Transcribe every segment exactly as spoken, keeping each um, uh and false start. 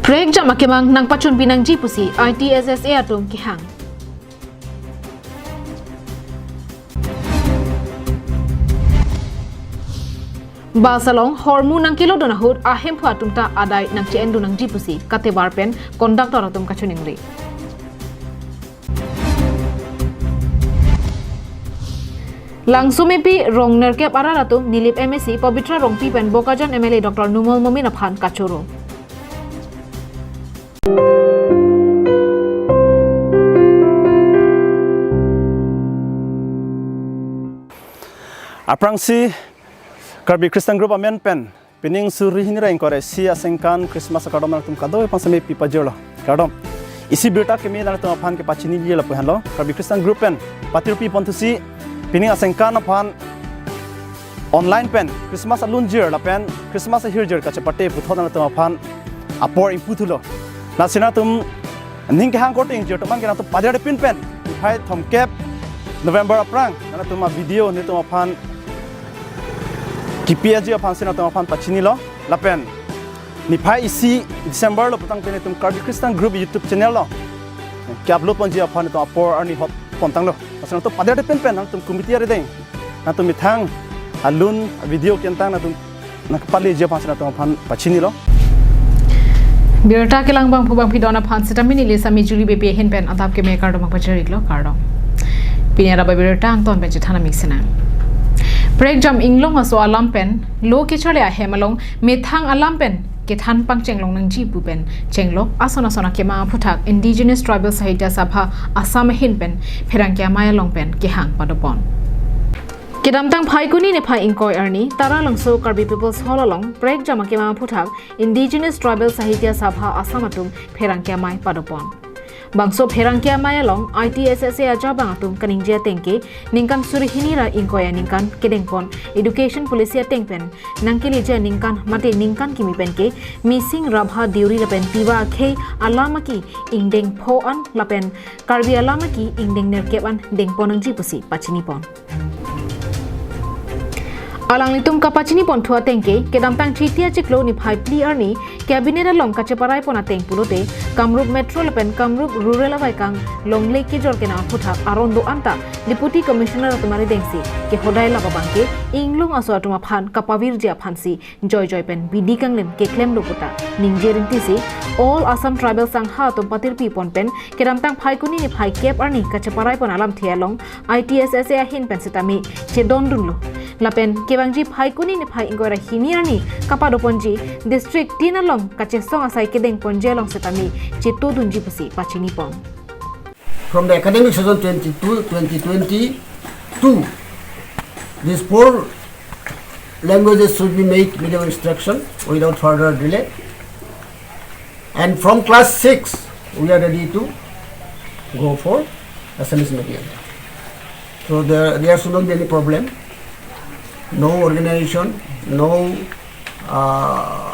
Prekjam akemang nangpachunpi nangji pusi I T S S A atum kehang. Bus along hormu nangkelodun ahut ahemphu atum ta adai nangche-endun nangji pusi katebar pen conductor atum kachiningri. Langsomepi rong nerkep arat atum Nilip M A C Pabitra Rongpi pen Bokajan M L A Doctor Numal Momin aphan kachoro. Aphrangsi Karbi Christian Group amen pen pining suri hini ra ingkoi ra isi asengkan Christmas akardom nangtum kadokave aphan seme pipajirlo. Kardom. Isi birta keme nangtum aphan kepachiniji lapu henlo. Karbi Christian Group pen patirpi ponthusi pining asengkan aphan online pen Christmas alunjir lapen Christmas ahirjir kachepate puthot nangtum aphan apor ingpu thulo. Lasi nangtum ning kehang korte ingjir atum an ke nangtum pader pin pen niphai thomkep November aphrang nangtum a-video netum aphan kipi aji aphan si nangtum aphan pachinilo lapen niphai isi December lo putangte netum Karbi Christian Group YouTube channel lo ke-upload ponji aphan netum apor arni hot pontanglo. Lasi nangtum pader pin pen nangtum committee arideng nangtum methang alun video kentang nangtum nangkepaleji aphan si nangtum aphan pachinilo. Birta kelang bangphu bangphi don aphan sitame neli Sami Juli B P ahin pen adap keme kardom pajir-iklo, kardom. Pini adap abirta angton pen chethan amik sinang. Prekjam inglong aso alam pen lo kecharli ahem along methang alam pen kethan pangchenglong nangji pu pen chenglok ason ason akemang aphuthak Indigenous Tribal Sahitya Sabha Assam ahin pen pherangke amei along pen kehang padopon. Kedamtang Phaikuni niphai ingkoi arni Taralangso Karbi People's Hall along prekjam akemang aphuthak Indigenous Tribal Sahitya Sabha Assam atum pherangke amei padopon. Bangso pherangke amei along I T S S A ajabang atum kaningje ateng ke ningkan suri hini ra ingkoi aningkan kedengpon education policy ateng pen nangkeleji aningkan mate ningkan kimi pen ke Mising, Rabha, Deuri lapen Tiwa akhei alam aki ingdeng pho an lapen Karbi alam aki ingdeng nerkep an dengpon nangji pusi pachinipon. Alanglitum kapachiniponthu ateng ke kedamtang Chiti achiklo niphai phli arni Cabinet along kacheparaipon ateng pulote Kamrup Metro lapen Kamrup Rural avaikang longle kejor kenang aphuthak aron do-an ta Deputy Commissioner atum arideng si kehodai lap abang ke inglong aso atum aphan kapavirji aphan si joijoi pen bidi kanglim keklemlo puta ningje rinti si All Assam Tribal Sangha atum patirpipon pen kedamtang Phaikuni niphai kep arni kacheparaipon alamthe along I T S S A ahin pen sitame chedondunlo. Lapen kevangji Phaikuni niphai ingkoi ra hini arni kapadoponji district tin along kachesong asai kedengponji along sitame chetodunji pusi pachinipon. From the academic session twenty-two, twenty twenty-two, these four languages should be made medium instruction without further delay. And from class six, we are ready to go for Assamese medium. So there, there should not be any problem. No organization, no uh,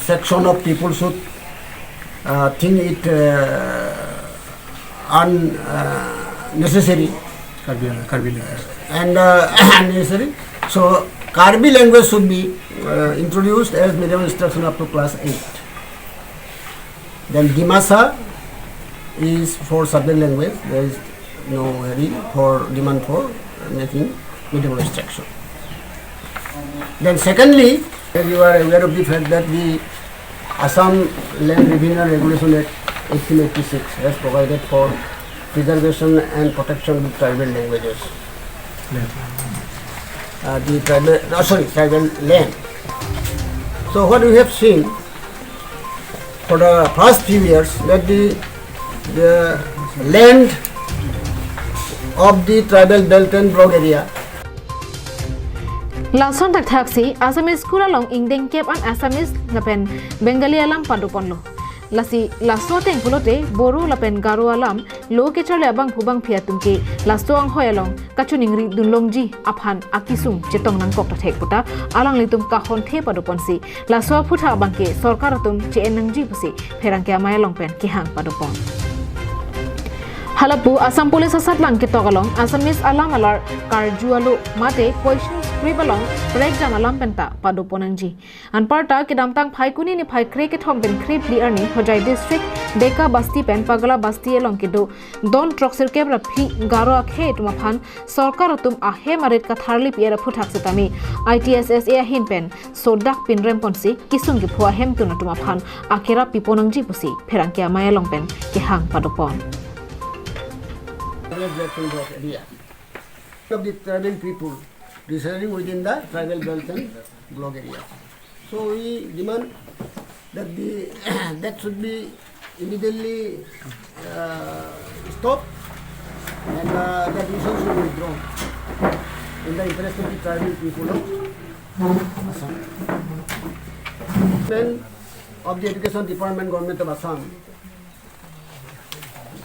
section of people should uh, think it uh, unnecessary. Karbi, Karbi language. And uh, unnecessary. So Karbi language should be uh, introduced as medium instruction up to class eight. Then Dimasa is for subject language. There is no hurry for demand for making medium instruction. Then secondly, you are aware of the fact that the Assam Land Revenue and Regulation Act eighteen eighty-six has provided for preservation and protection of tribal languages. Uh, the tribal, uh, sorry, tribal land. So what we have seen for the past few years that the, the land of the tribal belt and block area. Lason thakthak si Assamese school along ingdeng kep an Assamese lapen Bengali alam padoponlo. Lasi laso ateng pulote Boro lapen Garo alam lo kecharli abangphu bangphi atum ke laso anghoi along kachiningri dunlongji aphan akesung chetong nangkok ta thek puta alanglitum kahonthe padoponsi laso aphuthak abang ke sorkar atum che-en nangji pusi pherangke amei along pen kehang padopon. Halapu Assam Police asatlang ketok along Assamese alam alar karju alo mate questions Trip along prekjam alam penta pado pon nangji. Anparta kedamtang Phaikuni niphai kre kethom pen kre phli arni Hojai District Deka Basti pen Pagala Basti along kedo don throksirkep ra phli Garo akhei atum aphan sorkar atum ahem arit katharli pi-et aphuthak setame I T S S A ahin pen sodak pinrem ponsi kisung kepho ahemtun atum aphan akerap pi pon nangji pusi pherangke amei along pen kehang pado pon. Of the tribal people residing within the tribal belt and block area. So we demand that the that should be immediately uh, stopped and uh, that resource should be withdrawn in the interest of the tribal people of Assam. Then of the Education Department, Government of Assam,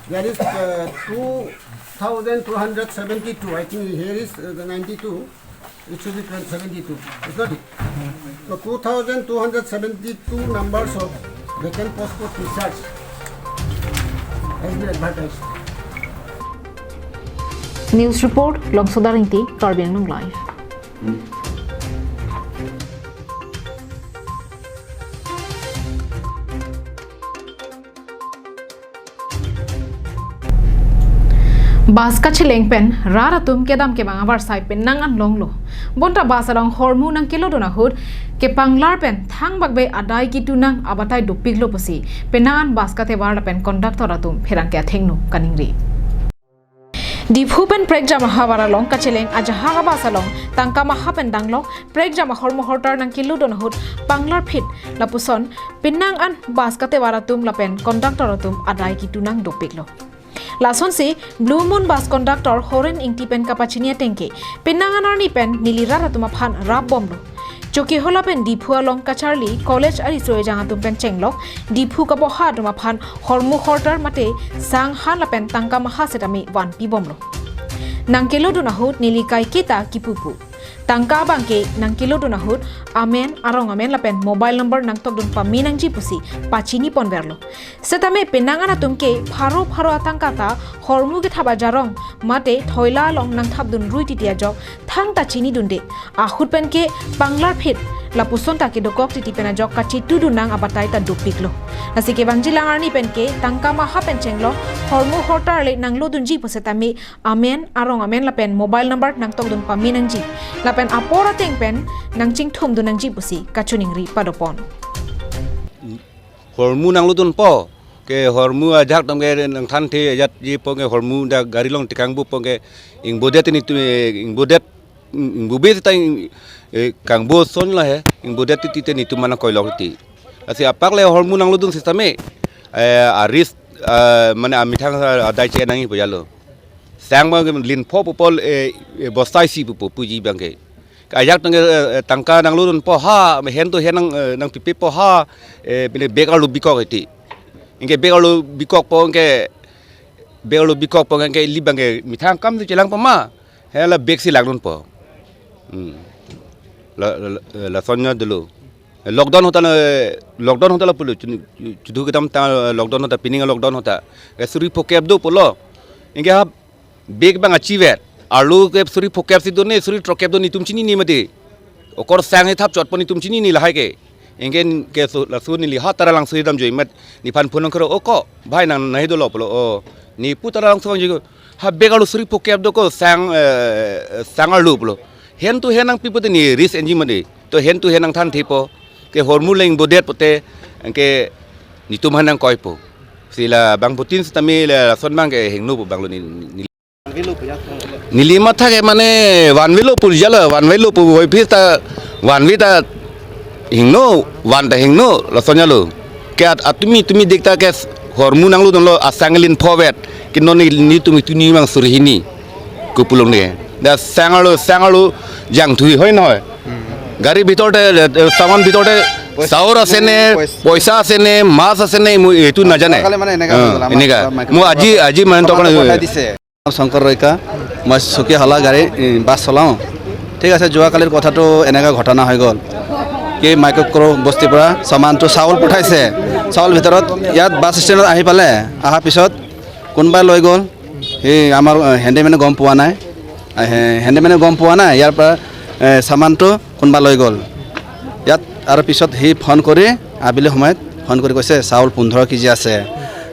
there is uh, two thousand two hundred seventy-two. I think here is uh, the ninety-two. It should be seventy-two. It's not it. So two thousand two hundred seventy-two numbers of vacant post for teachers has been advertised. News report, Longsodar Ingti, Karbi Anglong Live. Bus kacheleng pen rat atum kedam kevang avarsai penang an longlo. Bonta bus along hormu nangkelodun ahut kepanglar pen thangbak be adai kitu nang abatai dopiklo pusi penang an bus katevar lapen conductor atum pherangke athengno kaningri. Diphu pen prekjam ahavar along kacheleng ajahak abus along tangka maha pen danglok prekjam ahormu hortar nangkelodun ahut panglarphit lapuson penang an bus katevar atum lapen conductor atum adai kitu nang dopiklo. Lasonsi Blue Moon bus conductor Horen Ingti pen kapachini atengke penang an arni pen neli rat atum aphan rap bomlo. Chokihola pen Diphu along kacharli college ariso ejang atum pen chenglok Diphu kaboha atum aphan hormu hortar mate sang han lapen tangka maha setame vanpi bomlo. Nangkelodun ahut neli kaiketa kipupu. Tangka abangke nangkelodun ahut amen arong amen lapen mobile number nangtokdun pame nangji pusi pachini ponverlo. Setame penang an atum ke pharo pharo atangka ta hormu kethap ajarong mate thoila along nangthapdun rui titi ajok thangta chinidunde. Ahut penke panglarphit lapuson ta kedokok titi pen ajok kachetudun nang abatai ta dopiklo. Lasi kevangjilang arni penke tangka maha pen chenglok hormu hortar le nanglodunji pu setame amen arong amen lapen mobile number nangtokdun pame nangji lapen apor ateng pen nangchingthumdun nangji pusi kachiningri padopon. Hormu nanglodunpo ke hormu ajahak atum ke nangthanthe ajatjipo ke hormu dak gari along tekangbupo ke ingbodet tini tu ingbodet ingbobe ta ing- eh, kangbo son la he ingbodet titi te netum mana koilok titi. Lasi apak le hormu nanglodun setame eh, aris eh, mane amethang adai che nangji pu jalo. Sang abang linpho popol eh, eh, bosta isi pupo puji abangke. Ajahak atum ke eh, tangka nanglodunpo ha, hen to hen nang eh, nangpipepo ha, eh, pine bag arlo bikok titi. Anke bag arlo bikokpo anke bag arlo bikokpo anke ili abangke methang akam si chelangpo ma. Hela bag si langdunpo. Hmm. La la la, la sonya dolo. Lockdown ahut ta na, lockdown ahut ta lapulo. Chun- chudhu kedam ta lockdown ahut ta pining lockdown ahut ta. Ke suri phokep do pulo. Anke ha bag abang achivet. Arlo ke suri phokep si done, suri throkkep do netum chinine mati. Okor sang he thap chotpo netum chinine lahai ke. Anke ke so laso neli ha Taralangso damjoi mat nephan phone nangkero, "O ko, bhai nang nahi dolo," pulo. "O, nepu Taralangso vangji ko." "Ha bag arlo suri phokep do ko sang eh, sang arlo," pulo. "Hen to hen nangpipo te ne risk enji mati. To hen to hen nangthanthepo. Ke hormu le ingbodet pote anke netum han nangkoipo." Si labangphutin setame lason abangke hingno pu abanglo ne. Ne- Neli matha ke mane vanvelo pu jalo, vanvelo pu hoi phis ta vanve ta hingno, van ta hingno, lason jalo. Ke at- atumi tumi dik ta ke hormu nanglodunlo asang linphovet. Ke non ne- netum tuni mang suri hini. Kupulong ne. Da sang arlo, sang arlo jangthui hoi na hoi. Gari bhitor te, eh, saman bhitor te, চাউল আছে নে, পইচা আছে নে, মাছ আছে নে, মই এইটো নাজানে। কালি মানে এনেকা হৈ গ'ল, আমাৰ এনেকা। মই আজি, আজি মানে তাৰমানে পঠাই দিছে। শংকৰ ৰৈকা, মই চকীহালা গাড়ী, ই, বাছ চলাওঁ। ঠিক আছে, যোৱাকালিৰ কথাটো এনেকা ঘটনা হৈ গ'ল। কি মাইকক্ৰ বস্তিৰ পৰা চামানটো চাউল পঠাইছে। চাউল ভিতৰত ইয়াত বাছ ষ্টেণ্ডত আহি পালে, অহাৰ পিছত কোনোবাই লৈ গ'ল। সেই আমাৰ, আ, হেণ্ডিমেনে গম পোৱা নাই। আ, হে- হেণ্ডিমেনে গম পোৱা নাই। ইয়াৰ পৰা এ, চামানটো কোনোবা লৈ গ'ল। ইয়াত আৰু পিছত সি ফোন কৰি, আবেলি সময়ত ফোন কৰি কৈছে, "চাউল পোন্ধৰ কেজি আছে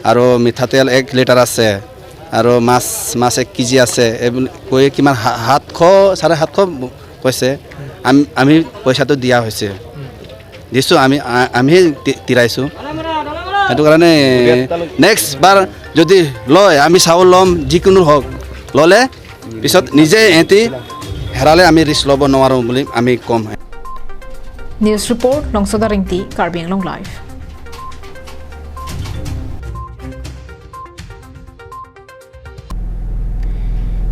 আৰু মিঠাতেল এক লিটাৰ আছে আৰু মাছ, মাছ এক কেজি আছে।" এই বুলি কৈ কিমান সা-, সাতশ, চাৰে সাতশ কৈছে। আম-, আমি পইচাটো দিয়া হৈছে, দিছোঁ আমি, আ-, আমিহে তি-, তিৰাইছোঁ। সেইটো কাৰণে নেক্সট বাৰ যদি লয়, আমি চাউল ল'ম, যিকোনো হওক, ল'লে পিছত নিজে এটি হেৰালে আমি ৰিস্ক ল'ব নোৱাৰোঁ বুলি আমি ক'ম। News report, Longsoda Ringti, Karbi Anglong Live.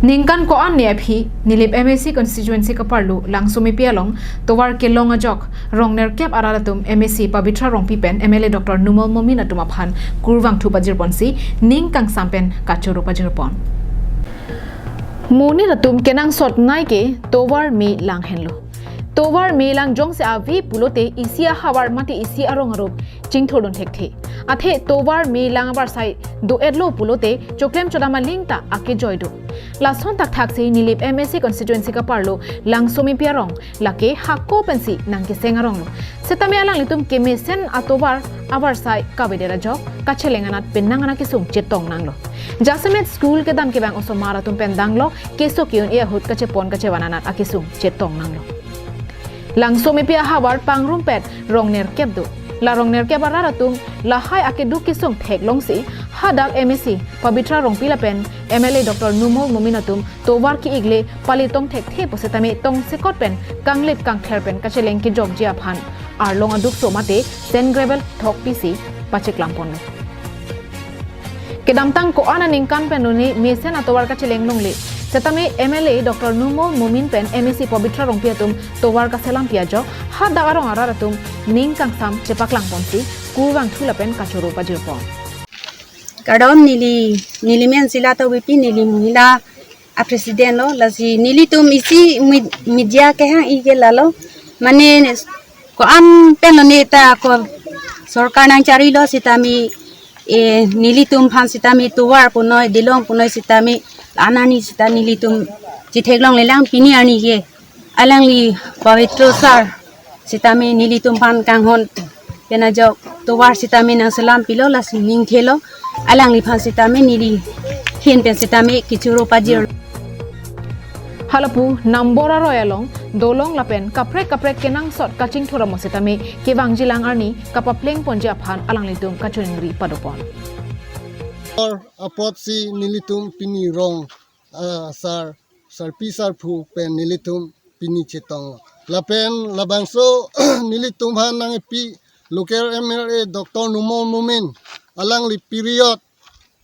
Ningkan ko-an ni aphi Nilip M A C constituency kaparlo Langsomipi along tovar kelong ajok rong nerkep arat atum M A C Pabitra Rongpi pen M L A Doctor Numal Momin atum aphan kurvangthu pajirponsi ning kangsam pen kachoro pajirpon. Monit atum kenangsot nai ke tovar me lang henlo. Tovar me lang jongsi ave pulote isi ahavar mate isi arong arup chingthurdun thekthe. Athe tovar me lang avarsai do-etlo pulote choklem chodam aling ta akejoi do. Lason thakthaksi Nilip M A C constituency kaparlo Langsomipi arong lake hako pensi nangkeseng aronglo. Setame alanglitum kemesen atovar avarsai kavedet ajok kacheleng anat penang anat kesung chetong nanglo. Jasemet school kedam kevang osomar atum pen danglo keso ke-un-e ahut kachepon kachevan anat akesung chetong nanglo. Langsomipi ahavar pangrumpet rong nerkep do. La rong nerkep arat atum lahai akeduk kesung theklongsi hadak M A C Pabitra Rongpi lapen M L A Doctor Numal Momin atum tovar ke-ik le pali tong thekthe pu setame tongsekot pen kanglip kangther pen kacheleng kejokji aphan arlong adukso mate sand gravel thokpisi pacheklamponlo. Kedamtang ko-an aningkan pen lone mesen atovar kacheleng longle. Setame M L A Doctor Numal Momin pen M A C Pabitra Rongpi atum tovar kaselampi ajok hadak arong arat atum ning kangsam chepaklangponsi kurvangthu lapen kachoro pajirpon. Kardom, neli, neli men Sila Tokbipi, neli mohila a president lo, lasi nelitum isi me-, media kehang-i ke lalo, mane ko-an pen lone ta ko sorkar nangcharilo sitame, eh, nelitum aphan sitame tovar punoi, dilong punoi sitame, anani sita nelitum chetheklongle lang pini arni ke. Alangli Pabitra sir sitame nelitum aphan kanghon pen ajok tovar sitame nangselampilo, lasi ning thelo, alangliphan sitame neli ahin pen sitame kachoro pajir. Halapu Nambor aroi along dolong lapen kaprek kaprek kenangsot kachingthur amo sitame kevangjilang arni kapaplengponji aphan alanglitum kachoningri padopon. Apotsi nelitum pini rong, ah, sar, sarpi sarpo pen nelitum pini chetong. Lapen labangso nelitum aphan nangkepi local M L A Doctor Numal Momin, alangli period,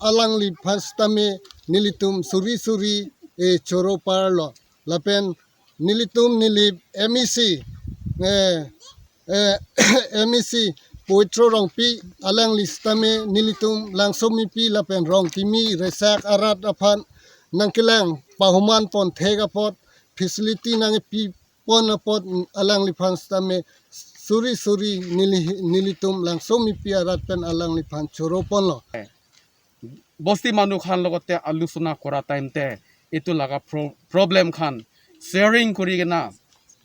alangliphan sitame nelitum suri suri, eh, choro parlo. Lapen nelitum Nilip M A C, eh, eh, M A C Pabitra Rongpi, alangli sitame nelitum Langsomipi lapen Rongkimi resak arat aphan nangkelang pahuman pon thek apot facility nangkepi pon apot alangliphan sitame suri suri neli, nelitum Langsomipi arat pen alangliphan choro ponlo. Bosti manu khan logote alusona kora time te itu laga pro-, problem khan sharing kuri kena,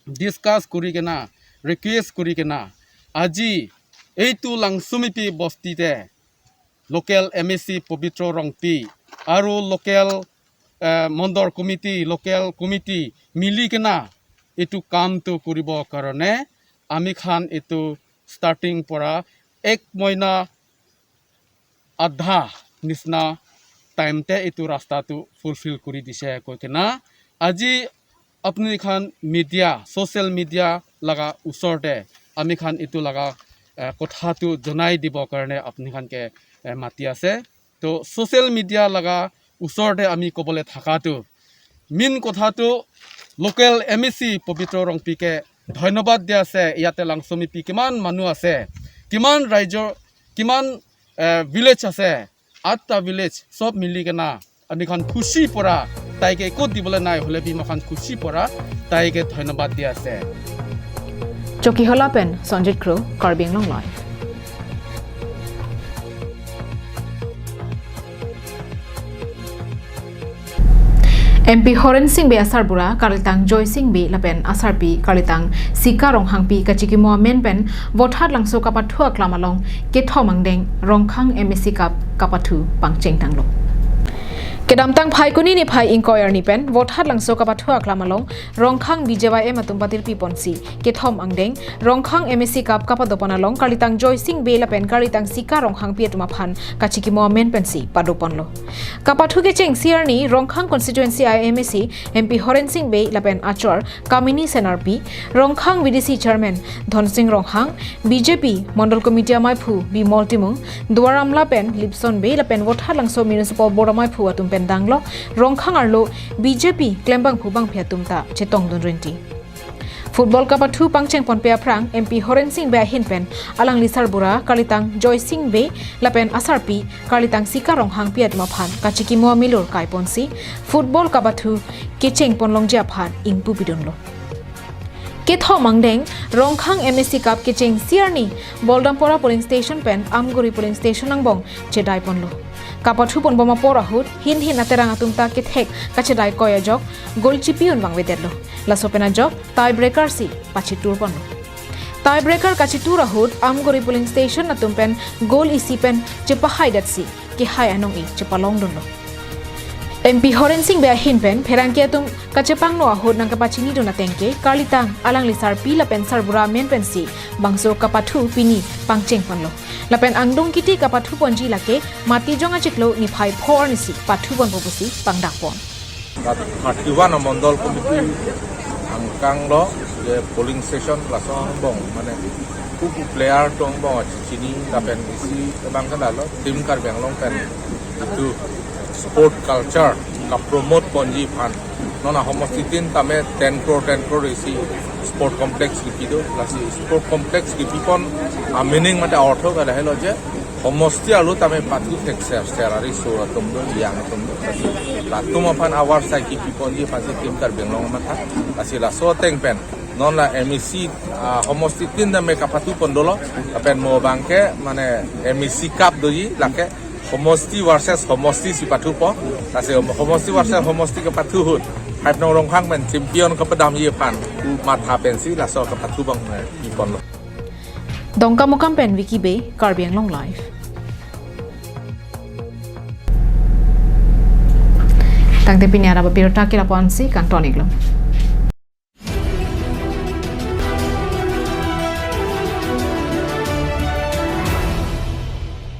discuss kuri kena, request kuri kena, aji itu Langsomipi bosti te local M A C Pabitra Rongpi aru local, eh, Mondol committee, local committee mili kena itu kam tu kuribo karone ami khan itu starting pora ek moina adha nisna time te itu rasta tu fulfill kuri dise koi kena. Aji apni khan media, social media laga usor te ami khan itu laga, eh, kotha tu jonai dibo karone apni khan ke, eh, mati ase. To social media laga usor te ami kobole thaka tu main kotha tu local M A C Pabitra Rongpi ke dhonyobad dia ase, ইয়াতে Langsomipi kiman manu ase, kiman raijo, kiman, eh, village ase, atta village sob mili kena ami khan khushi pora tai ke ekot dibole nai hole bi ami khan khushi pora tai ke dhonyobad dia ase. Chokihola pen Sonjit Kro, Karbi Anglong Live. M P Horen Sing Bey asarbura, kalitang Joy Sing Bey lapen asarpi, kalitang Sika Ronghangpi kachikimo amen pen Vothatlangso kapathu aklam along kethom angdeng Rongkhang M A C Cup kapathu pangcheng tanglo. Kedamtang Phaikuni niphai ingkoi arni pen Vothatlangso kapathu aklam along Rongkhang B J Y M atum patirpi ponsi kethom angdeng Rongkhang M A C Cup kapadopon along kalitang Joy Sing Bey lapen kalitang Sika Ronghangpi atum aphan kachikimo amen pensi padoponlo. Kapathu kechengsi arni Rongkhang Constituency I M A C M P Horen Sing Bey lapen achor Kamini Senarpi, Rongkhang V D C Chairman Dhonsing Ronghang, B J P Mondol Committee amaiphu Bimol Timung, Duar Amla pen Lipson Bey lapen Vothatlangso Municipal Board amaiphu atum pen danglo, Rongkhang arlo B J P klembangphu bangphi atum ta chetongdun rinti. Football kapathu pangchengponpe aphrang M P Horen Sing Bey ahin pen alangli sarbura kalitang Joy Sing Bey lapen asarpi kalitang Sika Ronghangpi atum aphan kachikimo amilur kaiponsi football kapathu kechengponlongji aphan ingpu pidunlo. Kethom angdeng Rongkhang M A C Cup kechengsi arni Boldampora polling station pen Amguri polling station angbong chedaiponlo. Kapathu ponbom apor ahut hin hin aterang atum ta kethek kachedai koi ajok goal chipi-un vangvedetlo. Laso pen ajok tie breaker si pachiturponlo. Tie breaker kachitur ahut Amguri polling station atum pen goal isi pen chepahaidetsi kehai anong-e chepalongdunlo. M P Horen Sing Bey ahin pen pherangke atum kachepangno ahut nangkapachinidun ateng ke kalitang alangli sarpi lapen sarbura amen pensi bangso kapathu pini pangchengponlo. Lapen angdung kiti kapathuponji lake Matijong achiklo niphai pho arnisi pathuponpo pusi pangdakpon. Thirty-one amondol committee angkanglo je polling station laso angbong mane kuku player atum angbong chini lapen isi abang kedalo Team Karbi Anglong pen itu sport culture kapromote ponji aphan non ahomostitin tame ten crore ten crore isi sport complex kipi do, lasi sport complex kipipon a meaning mate ortho ke lahelo je homosti arlo tame pathu thekser ser ariso atum do, yang atum do, lasi latum aphan awarsai kipiponji aphansi Team Karbi Anglong matha, lasi laso ateng pen non la M A C, ah, homostitin tame kapathuponlo, lapen mo abangke mane M A C Cup doji, lake homosti versus homosti si pathupo, lasi homosti versus homosti kapathu ahut Haiphong Rongkhang pen champion kapadamji aphan matha pensi laso kapathu abang, eh, piponlo. Dongkamukam pen Vicky Bey, Karbi Anglong Live. Tangte pini arap abirta ke lapu-ansi kangton-iklo.